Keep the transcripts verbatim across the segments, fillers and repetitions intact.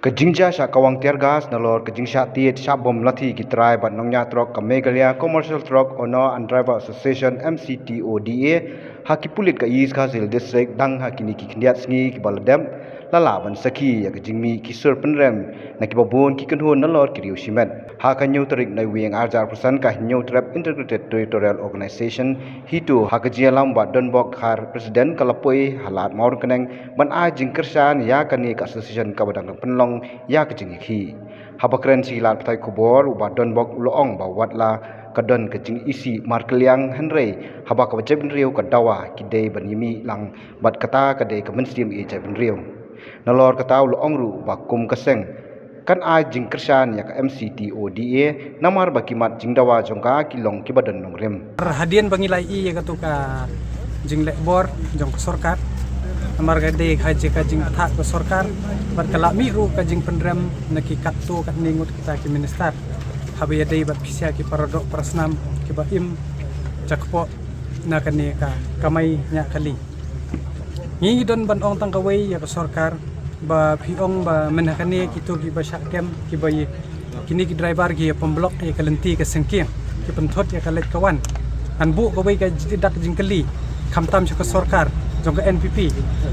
Ka jingjia shah kawang tear gas nalor ka jingshah tied shah bom lathi ki trai bad nongñiah trok ka Meghalaya Commercial Truck Owner and Driver Association, M C T O D A, ha ki pulit ka East Khasi Hills District dang ha kine ki khyndiat sngi kiba la dep, la lah ban sakhi ïa ka jingmih ki sur pynrem na kiba bun ki kynhun nalor ki riew shimet. Ha ka hynñiew tarik Naiwieng arhajar arphew san, ka Hynñiewtrep Integrated Territorial Organization, HITO, ha ka jingïalam bad Donbok Khar, President, ka la poi ha Lad Mawryngkneng ban ai jingkyrshan ïa kane ka association kaba dang pynlong ïa ka jingïakhih. Haba kren sha ki lad pathai khubor, u Bah Donbok u la ong ba wat la ka don ka jingisih markylliang, hynrei haba ka jaitbynriew ka dawa, ki dei ban ïamih lang bad kata ka dei ka mynsiem ïeit jaitbynriew. Nalor kata u la ong ruh ba kum ka seng kan ai jingkyrshan ïa ka M C T O D A namar ba ki mad jingdawa jong ka ki long kiba don nongrim. Hadien ba ngi la ïohi ïa katu ka jingleh bor jong ka sorkar, namar ka dei ha jaka jingbatai ka sorkar, bad ka la mih ruh ka jingpynrem na ki katto katne ngut kita ki minister, haba ïadei bad pisa ki paradoh parasnam kiba im jakpoh na kane ka kamai ñiah kali. Ngi don ban ong tang kawei ïa ka sorkar, ba phi ong ba mynta kane kito kiba shah kem, kiba ïa, kine ki driver ki ïa pynblock ïa ka lynti ka sengkieng, ki pynthut ïa ka leit ka wan. Ngan buh kawei ka jingdak jingkylli, khamtam sha ka sorkar jong ka N P P.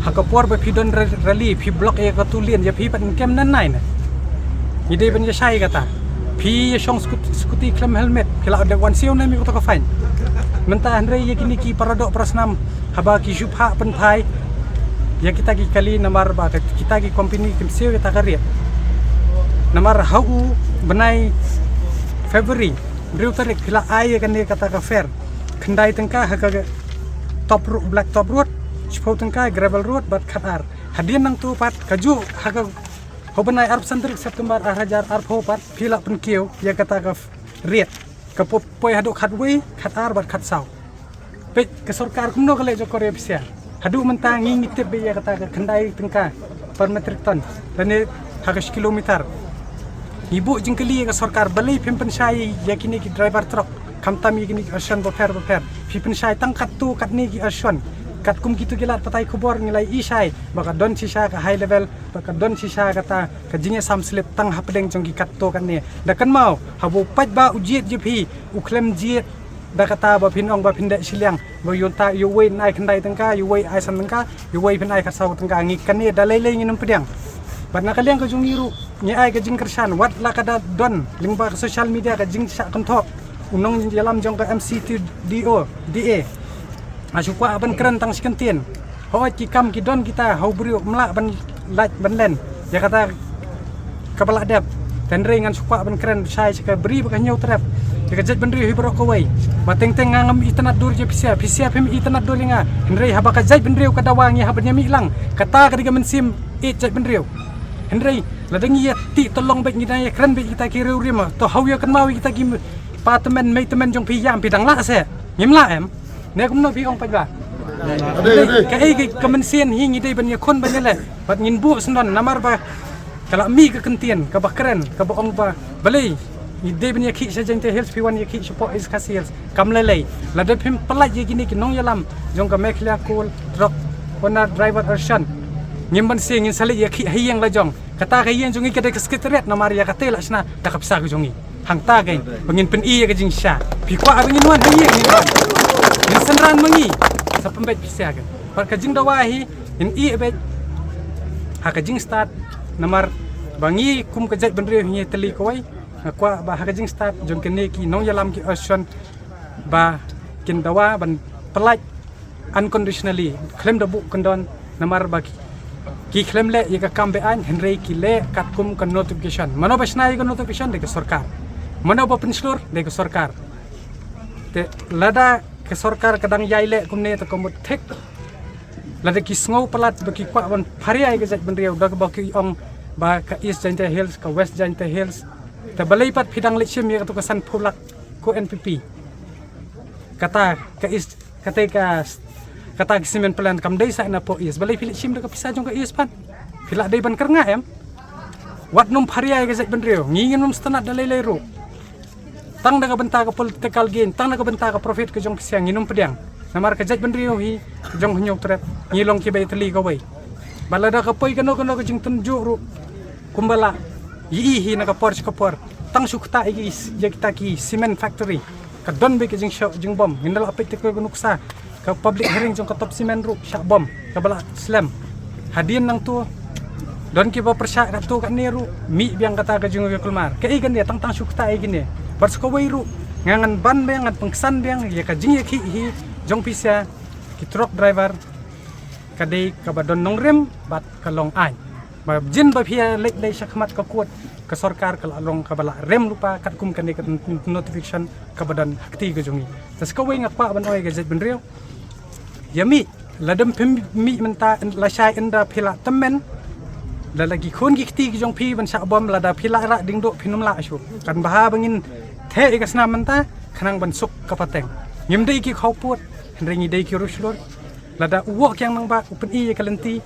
Ha ka por ba phi don ra-, rally, phi block ïa katu lane, ïa phi pat kem nan nai ne. Ngi dei ban ïa shai kata. Phi ïa shong scooty, scooty khlem helmet, phi la dep wan siew ne em ïa katu ka fine. Mynta hynrei ïa kine ki paradoh parasnam, haba ki shu phah pynphai ïa kita ki kali namar ba ka, kita ki company kim siew ïa kata ka rate. Namar ha u bnai February, hynriew tarik, phi la ai ïa kane kata ka fare. Khyndai tyngka ha ka top ro-, black top road, shiphew tyngka gravel road bad khatar. Hadien nangtu pat kajuh ha ka, ha u bnai arphew san tarik September arhajar arphew pat, phi la pynkiew ïa kata ka f-, rate. Ka po-, poi haduh khatwei, khatar bad khatsaw. Peit ka sorkar kumno ka leh jokor ïa pisa. Haduh mynta ngi, ngi tip beit ïa kata ka khyndai tyngka per metric ton, lane ha ka shi kilometer. Ngi buh jingkylli ïa ka sorkar, balei phim pynshai ïa kine ki driver truck, khamtam ïa kine ki association bapher bapher. Phi pynshai tang katto katne ki association. Katkum kito ki lad pathai khubor ngi la ïohi shai ba ka don shisha ka high level, ba ka don shisha kata ka jingïasam slip tang hapdeng jong ki katto katne. Da kynmaw, haba u paidbah u jied ïa phi, u khlem jied da kata ba phin ong ba phin dei shiliang, ba ïoh ta, ïoh wei nai khyndai tyngka, ïoh wei ai san tyngka, ïoh wei phin ai khatsaw tyngka. Ngi kane da lei lei ngin ym pdiang. Bad na ka liang ka jong ngi ruh ngi ai ka jingkyrshan, wat la ka da don lyngba ka social media ka jingshah kynthoh u nongïalam jong ka M C T O D A. Nga shu kwah ban kren tang shi kyntien. Hooid, ki kam ki don kita, ha u briew um lah ban lait ban len ïa kata kaba la dep. Hynrei ngan shu kwah ban kren shai sha ka bri bad ka Hynñiewtrep, ïa ka jaitbynriew hi baroh kawei. Ba teng teng nga ngam itynnad dur ïa pisa, pisa phim itynnad dur ïa nga. Hynrei haba ka jaitbynriew ka dawa, ngi hap ban ïamih lang. Kata ka dei ka mynsiem ïeit jaitbynriew. Hynrei lada ngi ïa tih tyllong beit, ngi dang ïa kren beit kita ki riew rim, to haw ïa kynmaw ïa kita ki pa tymmen mei tymmen jong phi, ïam phi dang lah se. Ngim lah em? Ne kumno phi ong paidbah? Kaei ka, ka mynsiem hi ngi dei ban ïakhun ban ïaleh. Bad ngin buh syndon namar ba ka la mih ka kyntien kaba kren, kaba ong ba balei ngi dei ban ïakhih sha Jaintia Hills, phi wan ïakhih shapoh East Khasi Hills. Kam lei lei. Lada phim pynlait ïa kine ki nongïalam jong ka Meghalaya Coal Truck Owner Driver Association, ngim banse, ngin sa leit ïakhih ha ïing la jong. Kata ka ïing jong ngi ka dei ka secretariat, namar ïa kata la shna da ka pisa ka jong ngi. Hangta ka ba ngin pyni ïa ka jingshisha. Phi kwah ba ngin wan ha ïing, ngin wan. Ngin synran ma ngi. Sa pynbeit pisa ka. Bad ka jingdawa hi ngin ïeh beit ha ka jingstad, namar ba ngi kum ka jaitbynriew hi ngi tylli kawei. Nga kwah ba ha ka jingstad jong kine ki nongïalam ki association ba kin dawa ban pynlait unconditionally, khlem da buh kyndon, namar ba ki, ki khlem leh ïa ka kam be-aiñ, hynrei ki leh katkum ka notification. Mano ba shna ïa ka notification? Dei ka sorkar. Mano ba pynshlur? Dei ka sorkar. Te lada ka sorkar ka dang ïai leh kumne, te ka mut thik. Lada ki sngew palat ba ki kwah ban pharia ïa ka jaitbynriew, da kaba ki ong ba ka East Jaintia Hills, ka West Jaintia Hills. Te balei pat phi dang leit shim ïa katu ka sanphew lak ko N P P? Kata ka East, kata ka, kata ka cement plant kam dei sa na poh East. Balei phi leit shim da ka pisa jong ka East pat? Phi lah dei ban kyrngah em? Wat nym pharia ïa ka jaitbynriew. Ngi ngin nym sngewtynnad da lei lei ruh. Tang da ka bynta ka political gain, tang da ka bynta ka profit ka jong pisa, ngin nym pdiang. Namar ka jaitbynriew hi jong Hynñiewtrep, ngi long kiba ïatylli kawei. Bad lada ka poi kano kano ka jingtynjuh ruh, Kumba la ïohi na ka por sha ka por, tang shu ktah ïa ki, ïa kita ki cement factory, ka don beit ka jingshoh jingbom. Ngin da la peit te ka nuksa ka public hearing jong ka Top Cement ruh, shah bom kaba la slem. Hadien nangto don kiba pyrshah katto katne ruh, mih biang kata ka jingïakulmar. Kaei kane, tang tang shu ktah ïa kine. Bad sa kawei ruh, nga ngan ban biang, ngan pynksan biang ïa ka jingïakhih hi jong phi sha ki truck driver, ka dei kaba don nongrim bad ka long aiñ. Ba jin ba phi ïa leit leit sha khmat ka court, ka sorkar ka la long kaba la rem lypa katkum kane ka notification kaba don ha kti ka jong ngi. Te sa kawei nga kwah ban ong ïa ka jaitbynriew, ïa mih, lada phim mih mynta, lashai ynda phi la tymmen, lada ki khun ki kti ki jong phi ban shah bom, lada phi la rah diengduh phin ym lah shuh. Kan bha ba ngin theh ïa ka snam mynta khnang ban suk ka pateng. Ngim dei ki khawpud, hynrei ngi dei ki riewshlur. Lada u Woh Kiang Nangbah u pyni ïa ka lynti,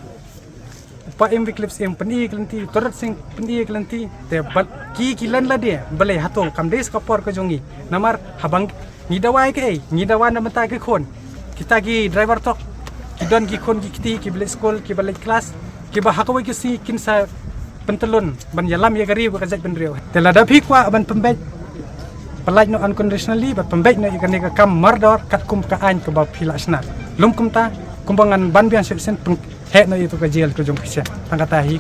u Paiem Wycliffe Syiem pyni ïa ka lynti, u Torot Sing pyni ïa ka lynti, te bad ki, ki lynti lade, balei hato kam dei sa ka por ka jong ngi? Namar haba ngi dawa ïa kaei, ngi dawa na bynta ki khun. Kita ki driver truck ki don ki khun ki kti kiba leit skul, kiba leit klas, kiba ha kawei ka sngi kin sa pyntyllun ban ïalam ïa ka ri bad ka jaitbynriew. Te lada phi kwah ban pynbeit, pyllait noh unconditionally bad pynbeit noh ïa kane ka kam mardor katkum ka aiñ kaba phi la shna. Lym kumta, kumba ngan ban biang shisien, pynheh noh ïa tu ka jail ka jong phi sha. Tang kata hi.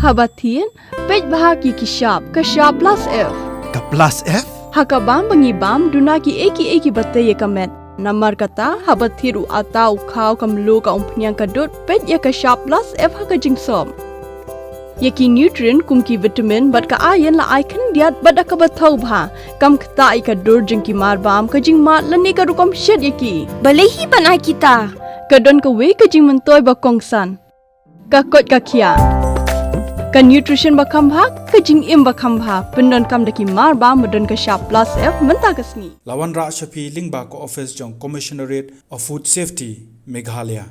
Haba thied, peit bha ki ki shap, ka shap plus F. Ka plus F? Ha ka bam ba ngi bam, duna kiei kiei kiba tei ïa ka met. Namar kata, haba thied u atta, u khaw, ka mluh, ka umphniang, ka dud, peit ïa ka shap plus F ha ka jingsop. Ïa ki nutrient kum ki vitamin bad ka iron la ai khyndiat bad da kaba thaw bha. Kam ktah ïa ka dur jong ki marbam, ka jingmad lane ka rukom shet ïa ki. Balei hi ban ai kita? Ka don kawei ka jingmyntoi ba kongsan. Ka koit ka khiah. Ka nutrition ba kham bha, ka jingim ba kham bha. Pyndonkam da ki marbam ba don ka shap plus F mynta ka sngi. La wanrah sha phi lyngba ka office jong Commissionerate of Food Safety, Meghalaya.